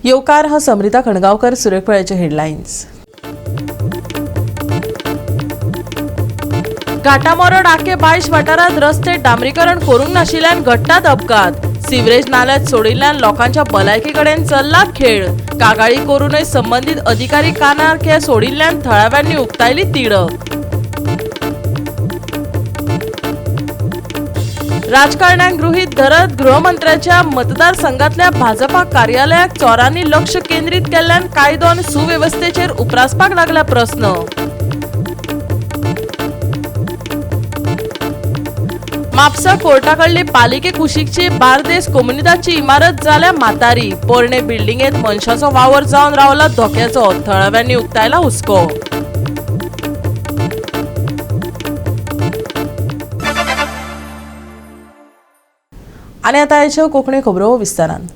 येवकार. हांव समरिता खणगांवकर. सुरेखपळ्याचे हेडलायन्स. घाटामोरो डाके बायश वाठारांत रस्ते डांबरीकरण करूंक नाशिल्ल्यान घडटात अपघात. सिवरेज नाल्यात सोडिल्ल्यान लोकांच्या भलायके कडेन चल्ला खेळ. कागाळी करूनय संबंदीत अधिकारी कानार कें सोडिल्ल्यान थळाव्यांनी उक्तायली तिडक. राजकारण्यांक गृहीत धरत गृहमंत्र्याच्या मतदारसंघातल्या भाजपा कार्यालयाक चोरांनी लक्ष केंद्रीत केल्ल्यान कायदो आनी सुवेवस्थेचेर उप्रासपाक लागला प्रस्न. म्हापसा कोर्टाकडली पालिके कुशीकची बार्देस कोमुनिदादची इमारत जाल्या म्हातारी. पोरणे बिल्डिंगेत मनशाचो वावर जावन रावला धोक्याचो. थळाव्यांनी उक्तायला हुस्को. आनी आतां आयच्यो कोंकणी खबरो विस्तारान.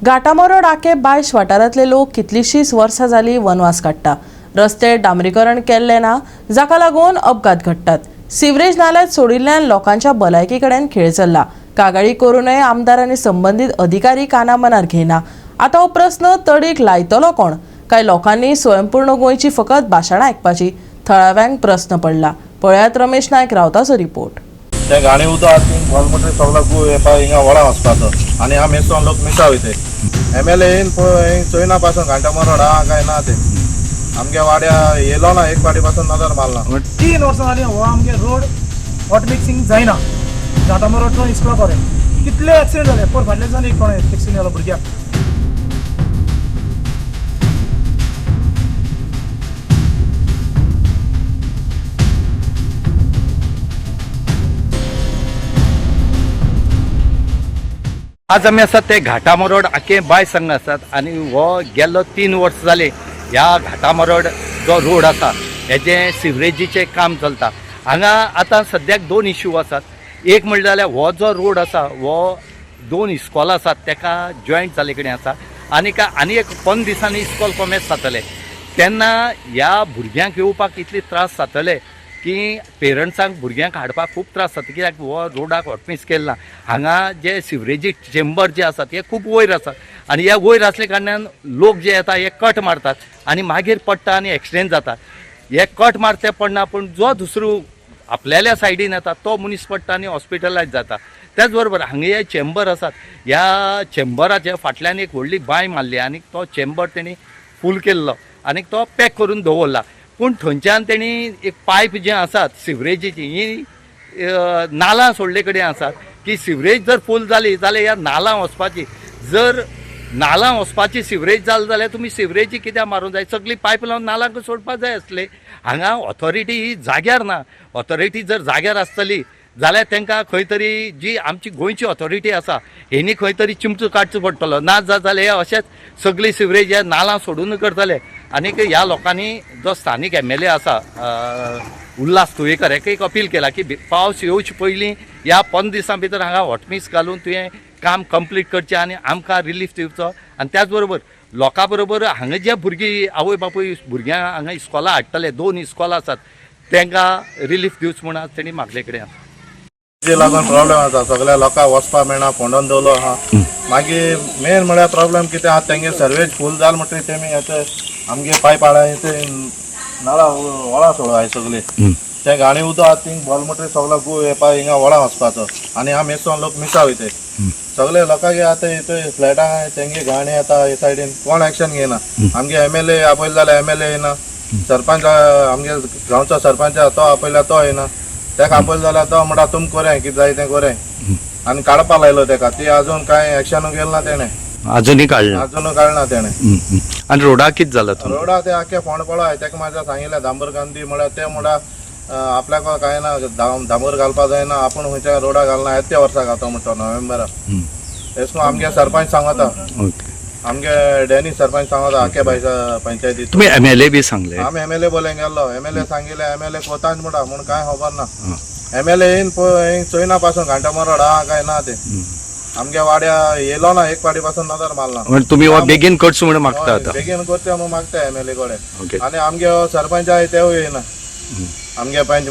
घाटामोरो डाके बायश वाठारांतले लोक कितलींशींच वर्सां जालीं वनवास काडटा. रस्ते डांबरीकरण केल्लें ना, जाका लागून अपघात घडटात. सिवरेज नाल्यात सोडिल्ल्यान लोकांच्या भलायके कडेन खेळ चल्ला. कागाळी करूनय आमदार आनी संबंदीत अधिकारी काना मनार घेयना. आतां हो प्रस्न तडीक लायतलो कोण? काय लोकांनी स्वयंपूर्ण गोंयची फकत भाशणां आयकपाची? थळाव्यांक प्रस्न पडला. पळयात रमेश नायक रावताचो रिपोर्ट. ते गाणी उदक आहा ती भोल म्हणटरी सगळो गू येवपा हिंगा व्हडा वचपाचो आनी हांगा मेसोन लोक मिसा वयते. एम एल एन पळय चोयना पासून घांटामरोड आहा काय ना ते. आमगे वाड्या येयलो ना, एक फाटी पासून नदर मारला. 3 वर्सां जालीं हो आमगे रोड हॉट मिक्सिंग जायना. घाटामोरो इस्कोला कडेन कितले एक्सिडेंट जाले. पर फाटल्या दिसान एक कोण एक्सिडेंट जालो भुरग्याक. आज आमी आसात ते घाटामरोड आके बाय संघ आसात आनी हो गेल्लो 3 वर्स जाले ह्या घाटामरोड जो रोड आसा हेजें सिवरेजीचें काम चलता. हांगा आतां सद्याक दोन इश्यू आसात. एक म्हणलें जाल्यार हो जो रोड आसा हो दोन इस्कॉलां आसात तेका जॉयंट जाल्ले कडेन आसा आनी आनी एक 15 दिसांनी इस्कॉल कोमेस जातलें, तेन्ना ह्या भुरग्यांक येवपाक इतले त्रास जातले की पेरंट्सांक भुरग्यांक हाडपाक खूब त्रास जाता, कित्याक हो रोडाक हॉटमिक्स केल्लो ना. हांगा जे सिवरेजी चेंबर जे आसात हे खूब वयर आसात आनी ह्या वयर आसल्या कारणान लोक जे येता हे कट मारतात आनी मागीर पडटा आनी एक्सिडेंट जाता. हे कट मारते पडना, पूण जो दुसरो आपल्याल्या सायडीन येता तो मनीस पडटा आनी हॉस्पिटलायज जाता. त्याच बरोबर हांगा हे चेंबर आसात, ह्या चेंबराच्या फाटल्यान एक व्हडली बांय मारली आनी तो चेंबर तेणी फूल केल्लो आनी तो पॅक करून दवरला, पूण थंयच्यान तेणी एक पायप जे आसात सिवरेजीची ही नालां सोडले कडेन आसात की सिवरेज जर फूल जाली जाल्यार ह्या नालां वचपाची. जर नालां वचपाची सिवरेज जाली जाल्यार तुमी सिवरेजी कित्याक मारूंक जाय? सगळी पायप लावन नालांक सोडपाक जाय आसले. हांगा ऑथॉरिटी ही जाग्यार ना. ऑथॉरिटी जर जाग्यार आसतली जाल्यार तांकां खंय तरी जी आमची गोंयची ऑथॉरिटी आसा हेणी खंय तरी चिमटो काडचो पडटलो. ना जात जाल्यार हे अशेंच सगळी सिवरेज ह्या नालां सोडून करतले. आनीक ह्या लोकांनी जो स्थानीक एम एल ए आसा उल्हास तुयेकर हेका एक अपील केला की पावस येवचे पयलीं ह्या 15 दिसां भितर हांगा हॉटमिक्स घालून तुवें काम कंप्लीट करचें आनी आमकां रिलीफ दिवचो. आनी त्याच बरोबर लोकां बरोबर हांगा जे भुरगीं आवय बापूय भुरग्यांक हांगा इस्कॉलां हाडटले, दोन इस्कॉलां आसात, तांकां रिलीफ दिवचो म्हूण आज तेणी मागले कडेन आसा. तेजे लागून प्रॉब्लेम आसा, सगळ्या लोकांक वचपाक मेळना, फोंडोन दवरलो आहा. मागीर मेन म्हळ्यार प्रॉब्लेम कितें आहा, तेंगे सर्वेज फूल जाल म्हणटकीर तेमी येते आमगे पायप हाडा ते नळा व्हळा सोडो आहाय सगळे. ते घाणी उदक आहा ती भोल म्हणटकीर सगळो गू येवपा हिंगा व्हळा वचपाचो आनी हांगा मेसोन लोक मिसा वयते. सगळे लोकांक आतां इथं फ्लॅटां तेंगे घाणी येता हे सायडीन कोण एक्शन घेयना. आमगे एम एल ए आपयले जाल्यार एम एल ए येयना. सरपंच, आमगे गांवचो सरपंच आहा तो आपयल्यार तो येयना. तेका आपयले जाल्यार तो म्हणटा तुम कोरें कितें जाय तें कोरें आनी काडपा लायलो तेका, ती अजून कांय एक्शन घेतलं ना तेणें. अजुनूय काडलें? अजून काडना तेणें. आनी रोडाक कितें जालां तुमकां? रोडा ते आख्खे फोंड पडो. तेका म्हाज्या सांगिल्लें दांबर गांधी म्हळ्यार ते म्हळ्यार आपल्याक कांय ना, दांबर घालपा जायना, आपूण खंयच्या रोडा घालना, येत्या वर्सा घालता म्हणटा नोव्हेंबराक. एश करून आमगे सरपंच सांगता. आमगे डॅनी सरपंच सांगता आख्या बायच्या पंचायतीत. तुमी एम एल ए बी सांगले? आमी एम एल ए बोलें गेल्लो. एम एल ए सांगिल्लें, एम एल ए कोताच म्हणटा म्हूण कांय खबर ना. एम एल एन पळय चोयना पासून घांटामरोड आहा काय ना ते. आमगे वाड्या येयलो ना, एक फाटी पासून नदर मारला. म्हणजे तुमी हो बेगीन करचो म्हणून मागता आतां? बेगीन करचे म्हणून मागता एम एल ए कडेन. आनी आमगे सरपंच आहाय तेवूय येयना. आमगे पंच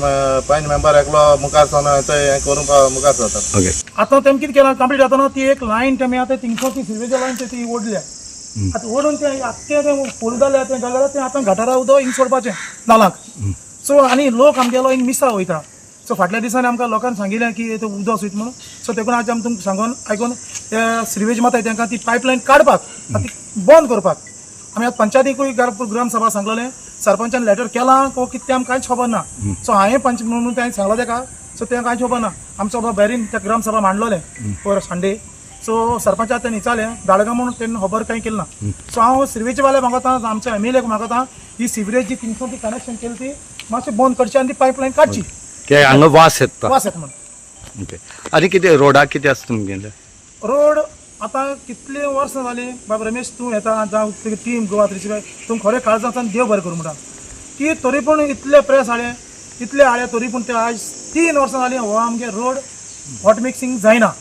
पंच मेंबर एकलो मुखार सरना, हें करूंक मुखार सरता. ओके. आतां तेम कितें केलां, कंप्लीट जाता ती एक लायन तेमी आतां थिंगसर ती सिवरेज लायन ती ओडल्या. आतां ओडून तें आख्खें तें फूल जालें तें जालें जाल्यार तें आतां गटारा उदक हिंग सोडपाचें नालाक. सो आनी लोक आमगेलो हिंग मिसा वयता. सो फाटल्या दिसांनी आमकां लोकांनी सांगिल्लें की तें उदक सोयता म्हणून. सो तेकून आज आमी तुमकां सांगून आयकून ते सिवेज माताय तांकां ती पायपलायन काडपाक आनी ती बंद करपाक आमी आतां पंचायतीकूय ग्रामसभा सांगलेलें. सरपंचान लेटर केलां को कितें तें आमकां कांयच खबर ना. सो हांवें पंच म्हणून तें सांगलां तेका. सो तें कांयच खबर ना. आमचो बाबा बॅरीन त्या ग्रामसभा मांडलोलें पर संडे. सो सरपंचाक तें विचारलें धाडगा म्हणून तेणें खबर कांय केली ना. सो हांव सिरवेज वाल्याक मागता, आमच्या एम एल एक मागता, ही सिवरेज जी थिंगसून ती कनेक्शन केली ती मातशें बंद करची आनी ती पायपलायन काडची. ते हांगा वास येता. वास येता म्हणून. ओके, आनी कितें रोडाक कितें आसा तुमगेलें? रोड आतां कितलीं वर्सां जालीं बाब रमेश, तूं येता जावं तुगे टीम गोवा 365, तुमकां खरें काळजांतल्यान देव बरें करूं म्हणटा की तरी पूण इतले प्रेस हाडले, इतले हाडले, तरी पूण ते आयज 3 वर्सां जालीं हो आमगे रोड हॉट मिक्सिंग जायना.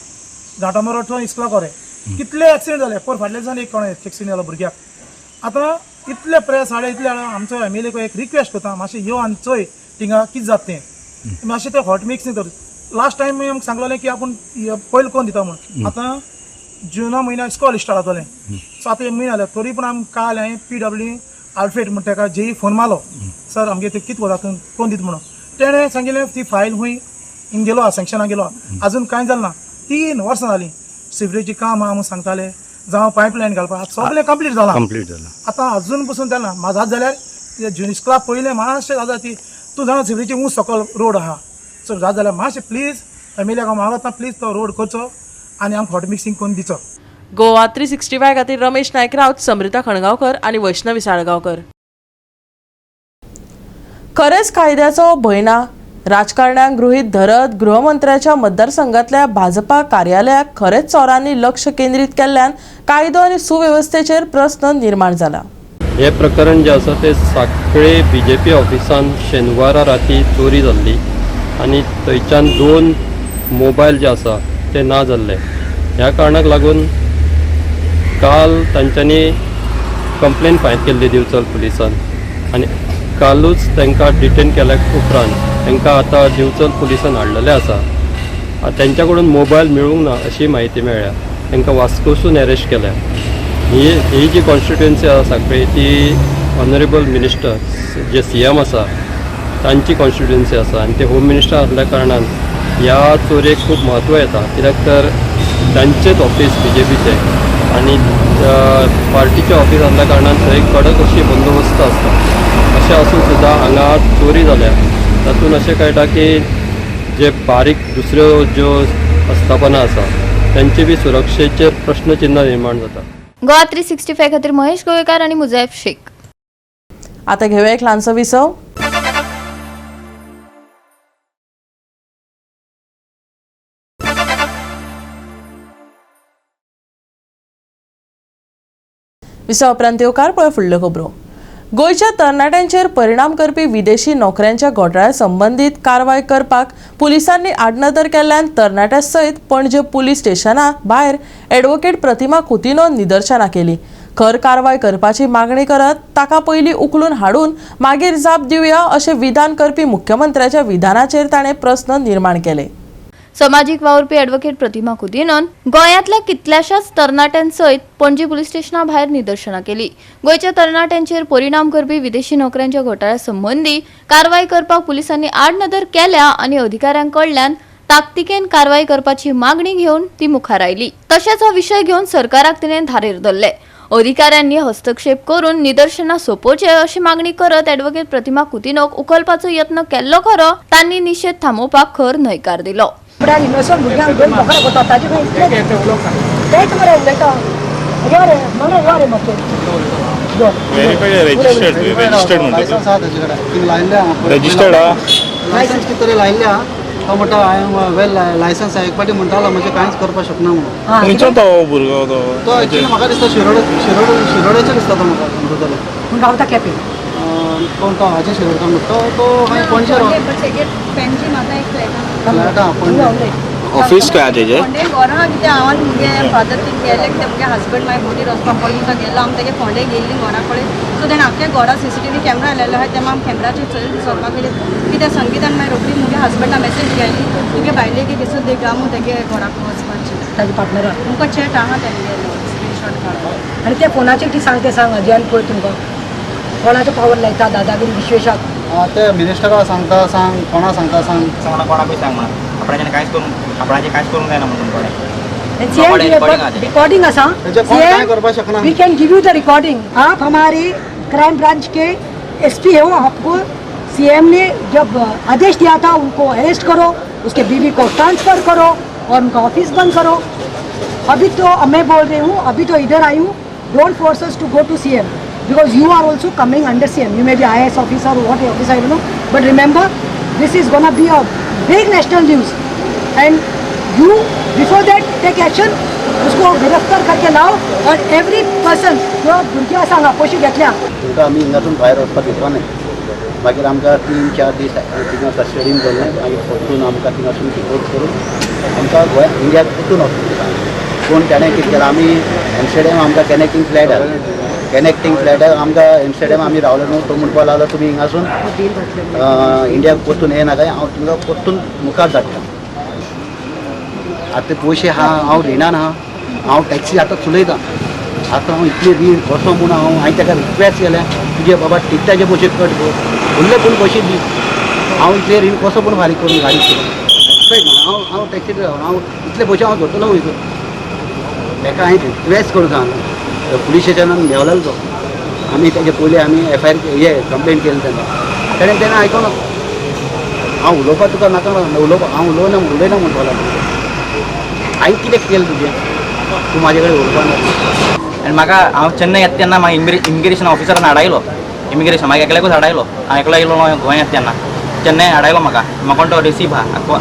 घाटामोरो इस्कोला कोरे कितले एक्सिडेंट जाले. पर फाटल्या दिसान एक कोण एक्सिडेंट जालो भुरग्याक. आतां इतले प्रेस हाडले, इतले हाडले, आमचो एम एल एक रिक्वेस्ट करता, मातशें यो आनी चोय थिंगा कितें जाता तें. मातशें तें हॉट मिक्सिंग कर. लास्ट टायम आमकां सांगलेलें की आपूण पयलीं कोण दिता म्हूण. आतां जुना म्हयन्याक इस्कॉल स्टार्ट जातलें. सो आतां एक म्हयनो जाले तरी पूण आमकां काल हांवें पी डब्ल्यू आल्फ्रेड म्हणटा तेका जेई फोन मारलो, सर आमगे तें कितें वता कोण दिता म्हणून. तेणें सांगिल्लें ती फायल खूंय हिंग गेलो आहा, सँक्शनाक गेलो आहा, अजून कांय जालें ना. 3 वर्सां जालीं सिवरेजी काम आहा म्हणून सांगताले, जावं पायपलायन घालपाक सगळें कंप्लीट जालां. कंप्लीट जाला. आतां अजून पसून जालें ना. म्हाका जात जाल्यार जुन इस्कोला पयलें मातशें जाता ती तूं जाणा सिवरेजी ऊंच सकल रोड आहा. सो जात जाल्यार मातशें प्लीज एम एल एक मागता, प्लीज तो रोड करचो आनी आमकां हॉट मिक्सिंग करून दिचो. गोवा 365 खातीर रमेश नायक राऊत, समृता खणगांवकर आनी वैष्णवी साळगांवकर. खरेंच कायद्याचो भंय ना. राजकारण्यांक गृहीत धरत गृहमंत्र्याच्या मतदारसंघातल्या भाजपा कार्यालयाक खरेंच चोरांनी लक्ष केंद्रीत केल्ल्यान कायदो आनी सुवेवस्थेचेर प्रस्न निर्माण जाला. हे प्रकरण जें आसा तें सांखळे बीजेपी ऑफिसान शेनवारा राती चोरी जाल्ली आनी थंयच्यान 2 मोबायल जे आसा ते ना जाल्ले. ह्या कारणाक लागून काल तांच्यांनी कंप्लेन फायल केल्ली दिवचल पुलिसान आनी कालूच तांकां डिटेन केल्या उपरांत तांकां आतां दिवचल पुलिसान हाडलेलें आसा. तांच्या कडून मोबायल मेळूंक ना अशी म्हायती मेळ्ळ्या. तांकां वास्कोसून एरेस्ट केल्या. ही ही जी कॉन्स्टिट्युएन्सी आसा सांखळी ती ऑनरेबल मिनिस्टर जे सी एम आसा तांची कॉन्स्टिट्युएन्सी आसा आनी ते होम मिनिस्टर आसल्या कारणान ह्या चोरयेक खूब म्हत्व येता, कित्याक तर तांचेच ऑफिस बी जे पीचें आनी पार्टीचें ऑफिस आसल्या कारणान थंय कडक अशी बंदोबस्त आसता. अशें आसून सुद्दां हांगा चोरी जाल्या. तातूंत अशें कळटा की जे बारीक दुसऱ्यो ज्यो आस्थापनां आसा तांचे बी सुरक्षेचेर प्रश्नचिन्ह निर्माण जाता. गोवा 365 खातीर महेश गोवेकार आणि मुजैफ शेख. आता घेऊया एक ल्हानसो विसव. विसवा उपरांत येवकार पळय फुडल्यो खबरो. गोंयच्या तरणाट्यांचेर परिणाम करपी विदेशी नोकऱ्यांच्या घोटाळ्या संबंदीत कारवाय करपाक पुलिसांनी आडनदर केल्ल्यान तरणाट्या सयत पणजे पुलीस स्टेशना भायर ॲडव्होकेट प्रतिमा कुतिनो निदर्शनां केली. खर कारवाय करपाची मागणी करत ताका पयलीं उखलून हाडून मागीर जाप दिवया अशें विधान करपी मुख्यमंत्र्याच्या विधानाचेर ताणें प्रस्न निर्माण केले. समाजीक वावुरपी ॲडव्होकेट प्रतिमा कुदिनोन गोंयांतल्या कितल्याशाच तरणाट्यांसयत पणजी पुलीस स्टेशना भायर निदर्शनां केली. गोंयच्या तरणाट्यांचेर परिणाम करपी विदेशी नोकऱ्यांच्या घोटाळ्या संबंदी कारवाय करपाक पुलिसांनी आडनदर केल्या आनी अधिकाऱ्यां कडल्यान ताकतिकेन कारवाय करपाची मागणी घेवन ती मुखार आयली. तशेंच हो विशय घेवन सरकाराक तिणें धारेर धरले. अधिकाऱ्यांनी हस्तक्षेप करून निदर्शनां सोंपोवचे अशी मागणी करत ॲडव्होकेट प्रतिमा कुतिनोक उखलपाचो यत्न केल्लो खरो, तांणी निशेध थांबोवपाक खर न्हयकार दिलो. इनोसंट भुरग्यांक घेवन बोकडे करता ताजे कडेन इतलें तेच मरे उलयता यो रे मरे यो रे मातशें. रजिस्टर्ड रजिस्टर्ड म्हणटा रजिस्टर्ड आहा. लायसन्स कितें तरी लायिल्लें आहा. तो म्हणटा हांवें वेल लायसन्स एक फावटी म्हणटालो म्हणजे कांयच करपाक शकना म्हणून. खंयचो तो भुरगो तो? तो एक्चुली म्हाका दिसता शिरोडे शिरोड शिरोडेचो दिसता तो म्हाका समजता जाल्यार. गावता केपें. कोण तो हाजे शिरोडकर म्हणटा तो तो खंय पणजे रावता. फ्लॅट आहा पणजे. ऑफिस खंय आहा तेजें? घरा कितें हांवें मुगे फादर थिंग गेले कितें मुगे हजबंड मागीर बोटीर वचपाक पडलो तो गेलो आमी तेगे फोंडे गेल्ली घरा कडेन. सो तेणें आख्खे घरा सीसीटीव्ही कॅमेरा आयलेलो आहा तेमा आमी कॅमेराचेर चोयल सोदपाक गेली कितें संगीतान मागीर रोखडी मुगे हजबंडा मॅसेज गेली तुगे बायले की दिसून देख म्हूण तेगे घराक वचपाचें ताजे पार्टनराक मुका चॅट आहा तेमगेलो स्क्रिनशॉट. आनी त्या फोनाचेर ती सांग, ते सांग अजयान पळय तुमकां कोणाचो पावर लायता दादागिरी विश्वेशाक. ते मिनिस्टरा सांगता सांग, कोणा सांगता सांग, सांगना कोणाकूय सांग म्हणा, आपणाच्यान कांयच करूंक, आपणाचें कांयच करूंक जायना म्हणून कोणें. रिकॉर्डिंग आसा, we can give you the recording. आप हमारे क्राइम ब्रांच के एसपी हो, आपको सीएम ने जब आदेश दिया था उनको अरेस्ट करो, उसके बीवी को ट्रांसफ़र करो और उनका ऑफिस बंद करो. अभी तो मैं बोल रही हूँ, अभी तो इधर आई हूँ, don't force us to go to CM because you are also coming under CM. You may be IAS officer, what officer I don't know, but remember this is gonna be a big national news and you before that take action. उसको गिरफ्तार करके लाओ और every person जो भुरगीं आसा हांगा पयशे घेतल्या. तुमकां आमी हिंगासून भायर वचपाक दिवपा न्हय. मागीर आमकां 3-4 दीस थिंगा कस्टडीन दवरलें. मागीर परतून आमकां थिंगासून डिपोर्ट करून आमकां गोंय इंडियाक परतून वचूंक दिता. पूण ताणें कितें केलां, आमी एमस्टरडॅम आमकां कनेक्टींग फ्लायट आसा, कनेक्टींग फ्लायटार आमकां एमस्टरडॅम आमी रावले न्हू. तो म्हणपाक लागलो तुमी हिंगासून इंडियाक परतून येनाकाय, हांव तुमकां परतून मुखार धाडटा. आतां पयशे आहा, हांव रिणान आहा, हांव टॅक्सी आतां चलयतां. आतां हांव इतले रीण कसो म्हूण हांव हांवें ताका रिक्वेस्ट केल्या, तुजे बाबा टिकटाचे पयशे कट कर, उरले पूण पयशे दी, हांव इतले रीण कसो पूण फारीक करून गाडी चलोवं. हांव हांव टॅक्सी ड्रायवर, हांव इतले पयशे हांव धरतलो वयता. ताका हांवें रिक्वेस्ट करून सांगलें, पुलीस स्टेशनान देंवलेलो तो. आमी तेजे पयलीं आमी एफ I R हे कंप्लेन केली तेन्ना ताणें तेन्ना आयकना. हांव उलोवपाक तुका नाका, उलोवपाक हांव उलोवना उलयना म्हणपाक लागलो. हांवें कितें केलें तुजें, तूं म्हाजे कडेन उलोवपाक ना. आनी म्हाका हांव चेन्नय येता तेन्ना म्हाका इमिग्रेशन ऑफिसरान हाडायलो. इमिग्रेशन म्हाका एकल्याकूच हाडायलो, हांव एकलो येयलो गोंयांत तेन्ना. चेन्नय हाडायलो म्हाका, म्हाका तो रिसीप आहा,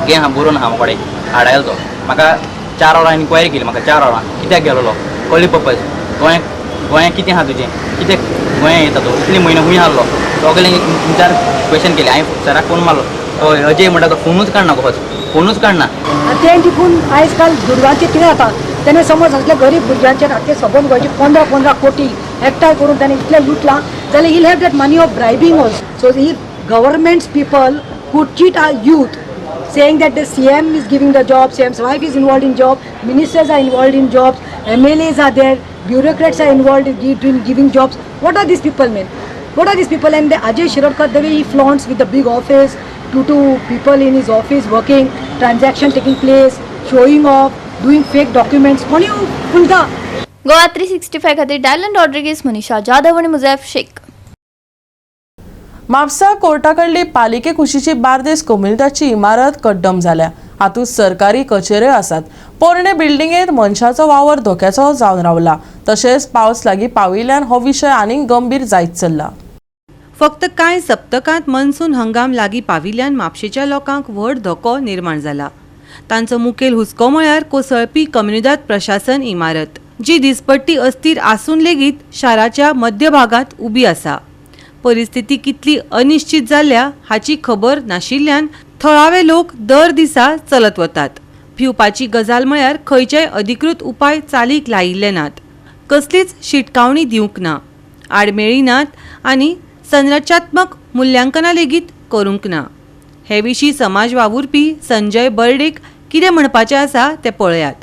हें आहा बरोवन आहा म्हाका कडेन हाडायलो तो. म्हाका 4 वरां इन्क्वायरी केली, म्हाका 4 वरां कित्याक गेलोलो, कसली पर्पज, गोंयांत गोंयांत कितें आहा तुजें, कित्याक गोंयांत येता तूं, इतले म्हयने खूंय आहलो, सगळें 3-4 क्वेश्चन केले. हांवें सराक फोन मारलो, तो अजय म्हणटा तो फोनूच काडना, कसोच फोनूच काडना. आनी तें देखून आयज काल दुडवांचें कितें जाता, तेणें समज असले गरीब भुरग्यांचेर आख्खे सबंद गोंयचे 15-15 कोटी एकठांय करून ताणें इतलें लुटलां जाल्यार he'll have that money of bribing also. So he government's people who cheat our youth saying that the CM is giving the job, CM's wife is involved in job, ministers are involved in jobs, MLAs are there, bureaucrats are involved in giving jobs. What are these people, man? What are these people? And the Ajay Shirodkar, the way he flaunts with the big office, 2 people in his office working, transaction taking place, showing off, doing fake documents. कोणी फुलता. गोवा 365 खातीर Dylan Rodrigues, मनीषा जाधव आनी मुजैफ Shaikh. Mapusa Carta कडली पालिके कुशीची Bardez कोमुनिदादची इमारत कड्डम जाल्या. हातूंत सरकारी कचेऱ्यो आसात. पोरणे बिल्डिंगेंत मनशाचो वावर धोक्याचो जावन रावला. तशेंच पावस लागीं पाविल्ल्यान हो विशय आनीक गंभीर जायत चल्ला. फक्त कांय सप्तकांत मनसून हंगाम लागीं पाविल्ल्यान म्हापशेच्या लोकांक व्हड धोको निर्माण जाला. तांचो मुखेल हुस्को म्हळ्यार कोसळपी कोमुनिदाद प्रशासन इमारत, जी दिसपट्टी अस्थिर आसून लेगीत शाराच्या मध्यभागांत उबी आसा. परिस्थिती कितली अनिश्चित जाल्या हाची खबर नाशिल्ल्यान थळावे लोक दर दिसा चलत वतात. भिवपाची गजाल म्हळ्यार खंयचेय अधिकृत उपाय चालीक लायिल्ले नात, कसलीच शिटकावणी दिवंक ना, आडमेळी नात आनी संरचनात्मक मुल्यांकनां लेगीत करूंक ना. हे विशीं समाज वावुरपी संजय बर्डेक कितें म्हणपाचें आसा तें पळयात.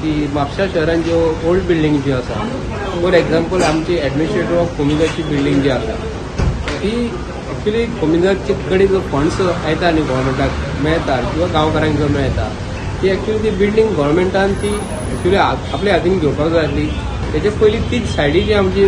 की म्हापशा शहरान ज्यो ओल्ड बिल्डींग ज्यो आसा, फॉर एग्जाम्पल आमची एडमिनिस्ट्रेटर ऑफ कोमिदाची बिल्डींग जी आसा ती एक्चुली कोमिदाचे कडेन जो फंड्स येता न्ही गव्हर्मेंटाक मेळटा किंवा गांवकारांक जो मेळटा ती एक्चुली ती बिल्डींग गव्हर्मेंटान ती एक्चुली आपल्या हातीन घेवपाक जाय आसली. तेजे पयलीं तीच सायडी जी आमची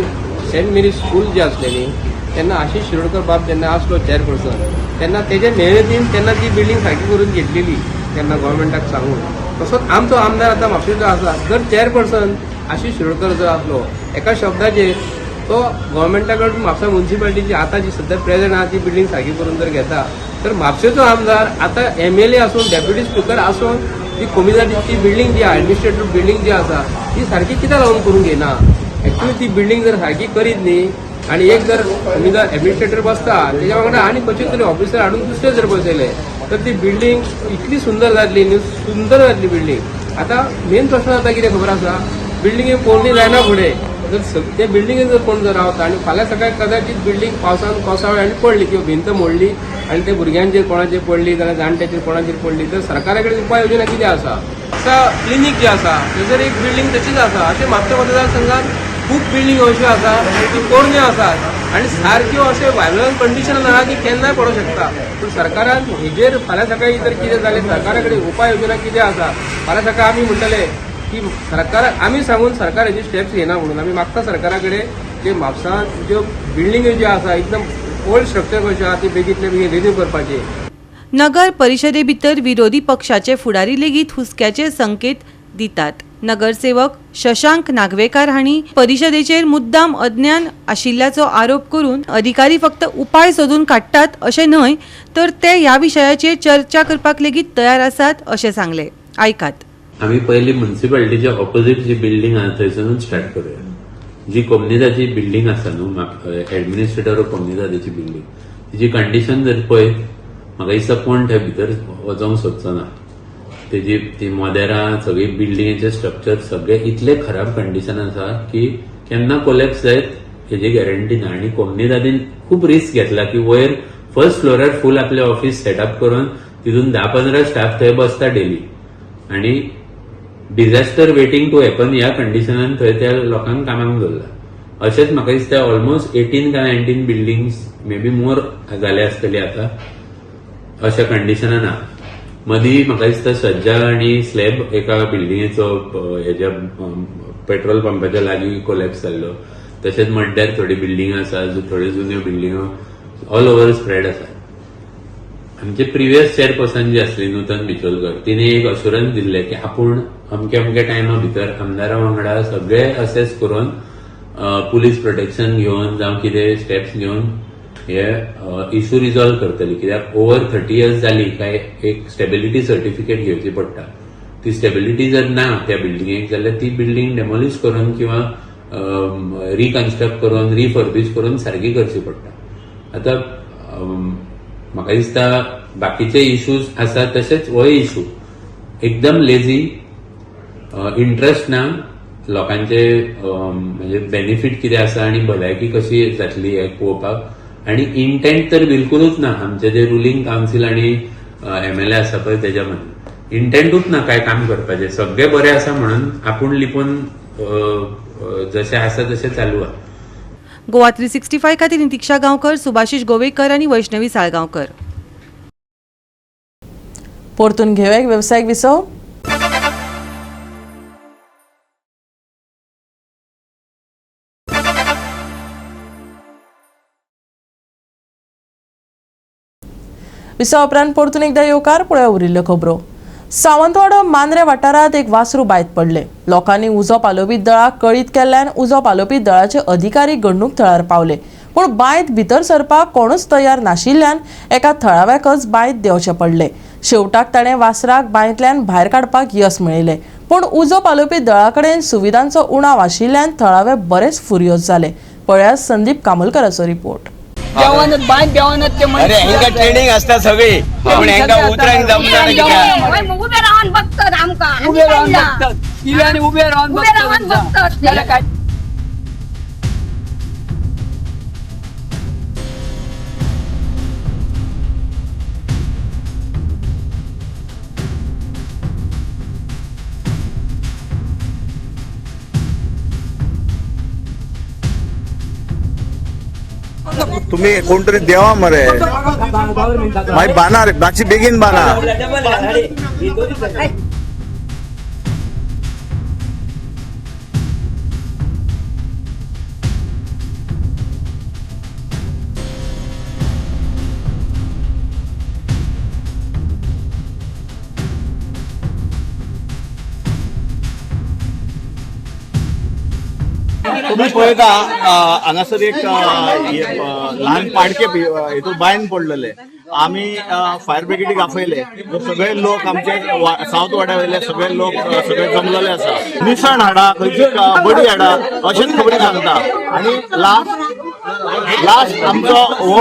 सेंट मेरी स्कूल जी आसलेली न्ही तेन्ना आशिष शिरोडकर बाब जेन्ना आसलो चेअरपर्सन तेन्ना तेजे मेहनतीन तेन्ना ती बिल्डींग सारकी करून घेतलेली तेन्ना गव्हर्मेंटाक सांगून. तसोच आमचो आमदार आतां म्हापशेचो आसा, जर चेअरपर्सन आशिष शिरोडकर जर आसलो एका शब्दाचेर तो गव्हर्मेंटा कडून म्हापसा म्युनिसिपालिटीची आतां जी सद्या प्रेझेंट आहा ती बिल्डींग सारकी करून जर घेता तर म्हापशेचो आमदार आतां एमएलए आसून डेप्युटी स्पिकर आसून ती कोमिदादची बिल्डींग जी आहा एडमिनिस्ट्रेटिव्ह बिल्डींग जी आसा ती सारकी कित्याक लागून करून घेना. एक्चुली ती बिल्डींग जर सारकी करीत न्ही आनी एक जर कोमिदाद एडमिनिस्ट्रेटर बसता तेज्या वांगडा आनी खंयचे तरी ऑफिसर हाडून दुसरे जर बसयले तर ती बिल्डींग इतली सुंदर जातली न्ही, सुंदर जातली बिल्डींग. आतां मेन प्रश्न जाता कितें खबर आसा, बिल्डिंगे पोरणी जायना फुडें जर ते बिल्डिंगेन जर कोण जर रावता आनी फाल्यां सकाळी कदाचित बिल्डींग पावसान कोसळ्ळी आनी पडली किंवा भिंत मोडली आनी ते भुरग्यांचेर कोणाचेर पडली जाल्यार जाणट्याचेर कोणाचेर पडली तर सरकारा कडेन उपाय योजना कितें आसा. म्हापसा क्लिनीक जे आसा थंयसर एक बिल्डींग तशीच आसा. अशें म्हापसा मतदारसंघात खूब बिल्डींग अश्यो आसा ती पोरण्यो आसात आनी सारक्यो अशें व्हायलंट कंडिशन आहा की केन्नाय पडूंक शकता. पूण सरकारान हेजेर फाल्यां सकाळीं जर कितें जालें सरकारा कडेन उपाय योजना कितें आसा, फाल्यां सकाळीं आमी म्हणटले की सरकार आमी सांगून सरकार हेजी स्टेप्स घेना म्हणून आमी मागता सरकारा कडेन की म्हापसांत ज्यो बिल्डिंग्यो ज्यो आसा एकदम ओल्ड स्ट्रक्चर कश्यो आहा ती बेगींतले बेगीन रिन्यू करपाची. नगर परिशदे भितर विरोधी पक्षाचे फुडारी लेगीत हुस्क्याचे संकेत दितात. नगरसेवक शशांक नागवेकार हांणी परिशदेचेर मुद्दाम अज्ञान आशिल्ल्याचो आरोप करून अधिकारी फक्त उपाय सोदून काडटात अशें न्हय तर ते ह्या विशयाचेर चर्चा करपाक लेगीत तयार आसात अशें सांगलें. आयकात. आमी पयली म्युनिसिपालिटीच्या ऑपोजीट जी बिल्डींग आसा थंयसरूच स्टार्ट करूया. जी कोमनिदाची बिल्डींग आसा न्हू, एडमिनिस्ट्रेटर ऑफ कोमनिदाची बिल्डींग, तिची कंडिशन जर पळयत म्हाका दिसता कोण थंय भितर वचोंक सोदचो ना. तेजी ती मोदेरां सगळी बिल्डिंगेचे स्ट्रक्चर सगळे इतले खराब कंडिशन आसा की केन्ना कोलॅप्स जायत हेजी गॅरंटी ना. आनी कोमनिदादीन खूब रिस्क घेतला की वयर फर्स्ट फ्लोरार फूल आपले ऑफिस सेटअप करून तितून 10-15 स्टाफ थंय बसता डेली आनी डिझास्टर वेटिंग टू हॅपन ह्या कंडिशनान थंय त्या लोकांक कामाक दवरला. अशेंच म्हाका दिसता ऑलमोस्ट 18 काय 19 बिल्डिंग्स मे बी मोर जाले आसतली आतां अशा कंडिशनान आहा. मदीं म्हाका दिसता सज्जा आनी स्लॅब एका बिल्डिंगेचो हेज्या पेट्रोल पंपाच्या लागीं कोलॅप्स जाल्लो. तशेंच मड्ड्यार थोडी बिल्डिंग आसा, थोड्यो जुन्यो बिल्डिंगो ऑल ओवर स्प्रेड आसा. आमचे प्रिवियस चेअरपर्सन जी आसली नूतन बिचोलकर, तिणे एक अशुरन्स दिल्लें की आपूण अमक्या अमक्या टायमा भितर आमदारा वांगडा सगळे असेस करून पुलीस प्रोटेक्शन घेवन जावं कितें स्टेप्स घेवन हे इशू रिजॉल्व करतली. कित्याक ओवर 30 इयर्स जाली काय एक स्टेबिलिटी सर्टिफिकेट घेवची पडटा. ती स्टेबिलिटी जर ना त्या बिल्डिंगेक जाल्यार ती बिल्डिंग डेमोलिश करून किंवा रिकन्स्ट्रक्ट करून रिफर्बिश करून सारकी करची पडटा. आतां म्हाका दिसता बाकीचे इश्यूज आसा तशेंच होय इशू एकदम लेझी, इंट्रस्ट ना लोकांचे, म्हणजे बेनिफीट कितें आसा आनी भलायकी कशी जातली हें पळोवपाक, आनी इंटेंट तर बिलकुलूच ना. आमचे जे रुलींग कावन्सील आनी एमएलए आसा पळय तेज्या मदीं इंटेंटूच ना काय काम करपाचें. सगळें बरें आसा म्हणून आपूण लिपून जशें आसा तशें चालू आसा. गोवा 365 खातीर नितीक्षा गांवकर, सुभाषिश गोवेकर आनी वैष्णवी साळगांवकर. परतून घेवया एक वेवसायीक विसव. विसवा उपरांत परतून एकदा येवकार. पळोवया उरिल्ल्यो खबरो. सावंतवाडो मांद्रे वाठारांत एक वासरू बांयत पडले. लोकांनी उजो पालोवपी दळाक कळीत केल्ल्यान उजो पालोवपी दळाचे अधिकारी घडणूक थळार पावले, पूण बांयत भितर सरपाक कोणूच तयार नाशिल्ल्यान एका थळाव्याकच बांयत देंवचें पडलें. शेवटाक ताणें वासराक बांयतल्यान भायर काडपाक यस मेळयलें, पूण उजो पालोवपी दळा कडेन सुविधांचो उणाव आशिल्ल्यान थळावे बरेच फुर्योज जाले. पळयात संदीप कामलकराचो रिपोर्ट. अरे हेंका ट्रेनिंग असता सगळी, पण हेंका उतरांक जमना कित्याक. उभे रावन बघतात आमकां, उभे रावन बघतात, इल्यानी उभे रावन बघतात. तुम्ही कोणतरी देवा मरे, मागीर बाना रे, मातशी बेगीन बाना. तुम्ही पळयता हांगासर एक ल्हान पाडके हितून बांयन पडलेले. आमी फायर ब्रिगेडीक आपयले. सगळे लोक आमचे सावथ वाड्या वयले सगळे लोक सगळे जमलेले आसा. निसण हाडा, खंयची बडी हाडा अशेंच खबरी सांगता. आनी लास्ट लास्ट आमचो हो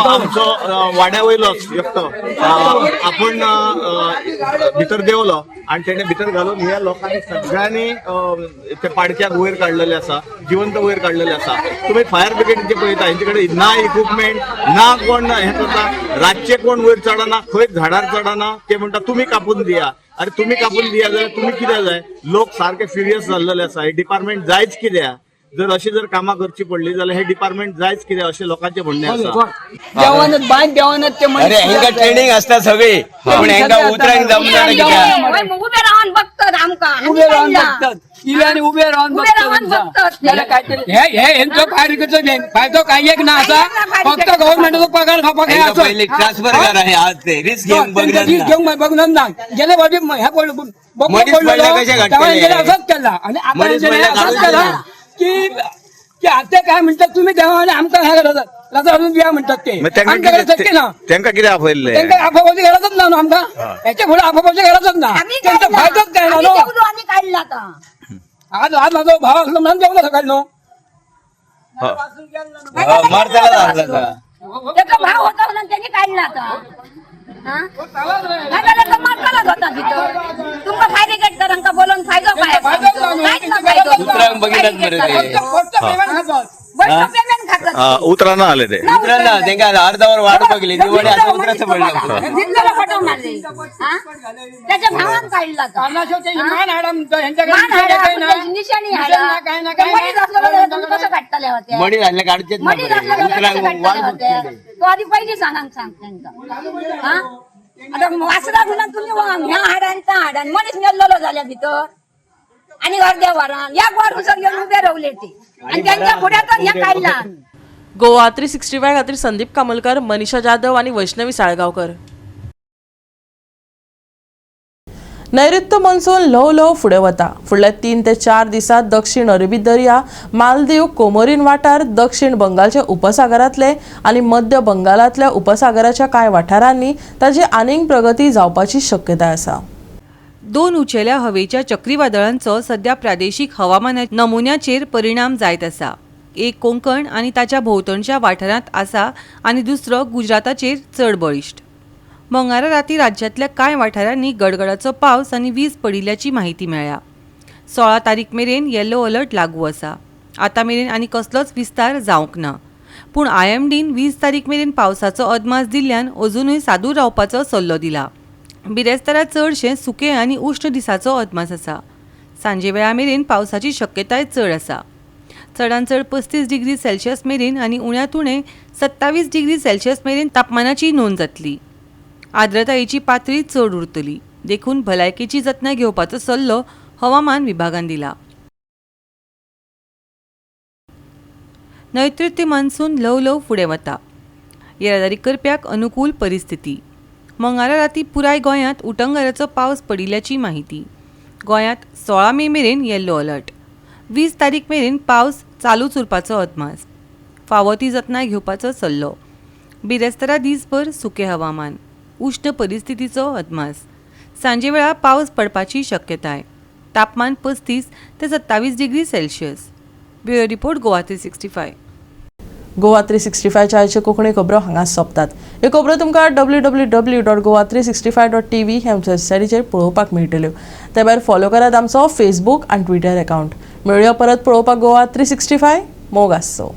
आमचो वाड्या वयलोच एकटो आपूण भितर देंवलो आनी तेणे भितर घालून ह्या लोकांनी सगळ्यांनी ते पाडक्याक वयर काडलेले आसा, जिवंत वयर काडलेले आसा. तुमी फायर ब्रिगेडीचे पळयता, हेंचे कडेन ना इक्विपमेंट ना कोण हें करता, रातचे कोण वयर चडना, खंय झाडार चडना. ते म्हणटा तुमी कापून दिया. अरे तुमी कापून दिया जाल्यार तुमी कितें जाय? लोक सारके फिरियस जाल्लेले आसा. हे डिपार्टमेंट जायच कित्याक? जर अशी जर कामां करची पडली जाल्यार हे डिपार्टमेंट जायच कित्याक अशें लोकांचें म्हणणें आसा. देवानच बांय देवानच ते अरे हेंका ट्रेनिंग आसता सगळी, पूण हेंका उतरांक जमना कित्याक? उबे रावन बघतात आमकां, उबे रावन बघतात, इल्यानी उबे रावन बघतात. हे हे हेंचो फायर फायदो काय एक ना आसा, फक्त गव्हर्नमेंटाचो पगार खावपाक हे आसा. ट्रान्सफर करा हे आज ते रिस्क घेवंक बघणार, बघणार ना. गेले फावटी हे पडलो असंच केला आणि आता असंच केला की की आता काय म्हणतात तुम्ही देवा आणि आमकां ह्या घरात रजा घालून दिया म्हणतात ते. आमच्याकडे शक्य ना. तेंका कितें आपयल्लें? तेंका आपोवपाची गरजच ना न्हू आमकां, हेच्या फुडें आपोवपाची गरजच ना. तेंचो फायदोच काय ना न्हू. आज आज माझो भाव असलो म्हणून जेवलो सकाळी न्हू. त्याचा भाव होता म्हणून त्यांनी काढला आता. मारतालाच होता तिथं. तुमका फायदे घेतला बोलून फायदो काय? उतराना आले ते, उतराना तेंका अर्धावर वाट बघली उतराचं पडलं. त्याच्या भावान काढला कसं काढताले होते? मडी घातले काढचेच तो आधी पहिले सांगा सांग त्यांका. आता वासरा म्हणून तुम्ही ह्या हाडान त्या हाडान मनीस मेल्लेलो जाल्या भितर आणि अर्ध्या वरान या वर उसर घेऊन उभे रावले ते आणि त्यांच्या फुड्यातच ह्या काढला. गोवा 365 खातीर संदीप कामलकर, मनीषा जाधव आणि वैष्णवी साळगांवकर. नैऋत्य मॉन्सून ल्हव ल्हव फुडें वता. फुडल्या 3 ते 4 दिसांत दक्षिण अरबी दर्या, मालदीव, कोमोरीन वाठार, दक्षिण बंगालच्या उपसागरांतले आनी मध्य बंगालांतल्या उपसागराच्या कांय वाठारांनी ताची आनीक प्रगती जावपाची शक्यताय आसा. 2 उंचेल्या हवेच्या चक्रीवादळांचो सध्या प्रादेशीक हवामाना नमुन्याचेर परिणाम जायत आसा. एक कोंकण आनी ताच्या भोंवतणच्या वाठारांत आसा आनी दुसरो गुजराताचेर चड बळिश्ट. मंगळारा राती राज्यांतल्या कांय वाठारांनी गडगडाचो पावस आनी वीज पडिल्ल्याची माहिती मेळ्ळ्या. 16 तारीख मेरेन येलो अलर्ट लागू आसा. आतां मेरेन आनी कसलोच विस्तार जावंक ना, पूण IMDन 20 तारीख मेरेन पावसाचो अदमास दिल्ल्यान अजुनूय सादूर रावपाचो सल्लो दिला. बिरेस्तारा चडशें सुके आनी उश्ण दिसाचो अदमास आसा. सांजे वेळा मेरेन पावसाची शक्यताय चड आसा. चडान चड 35 डिग्री सेल्सियस मेरेन आनी उण्यांत उणें 27 डिग्री सेल्सियस मेरेन तापमानाची नोंद जातली. आर्द्रतायेची पातळी चड उरतली, देखून भलायकेची जतनाय घेवपाचो सल्लो हवामान विभागान दिला. नैऋत्य मान्सून ल्हव ल्हव फुडें वता. येरादारी करप्याक अनुकूल परिस्थिती. मंगळारा राती पुराय गोंयांत उटंगाराचो पावस पडिल्ल्याची माहिती. गोंयांत 16 मे मेरेन येल्लो अलर्ट. 20 तारीख मेरेन पावस चालूच उरपाचो अदमास. फावो ती जतनाय घेवपाचो सल्लो. बिरेस्तारा दीसभर सुकें हवामान, उश्ण परिस्थितीचो अदमास. सांजेवेळा पावस पडपाची शक्यताय. तापमान 35 ते 27 degree Celsius. Bureau report, Goa 365. Goa 365 आयच्यो कोंकणी खबरो हांगा सोंपतात. ह्यो खबरो तुमकां www.goa365.tv ह्या वेबसायटीचेर पळोवपाक मेळटल्यो. ते भायर फॉलो करात आमचो फेसबूक आनी ट्विटर अकावंट. मेळुया परत पळोवपाक गोवा 365. मोग आसचो.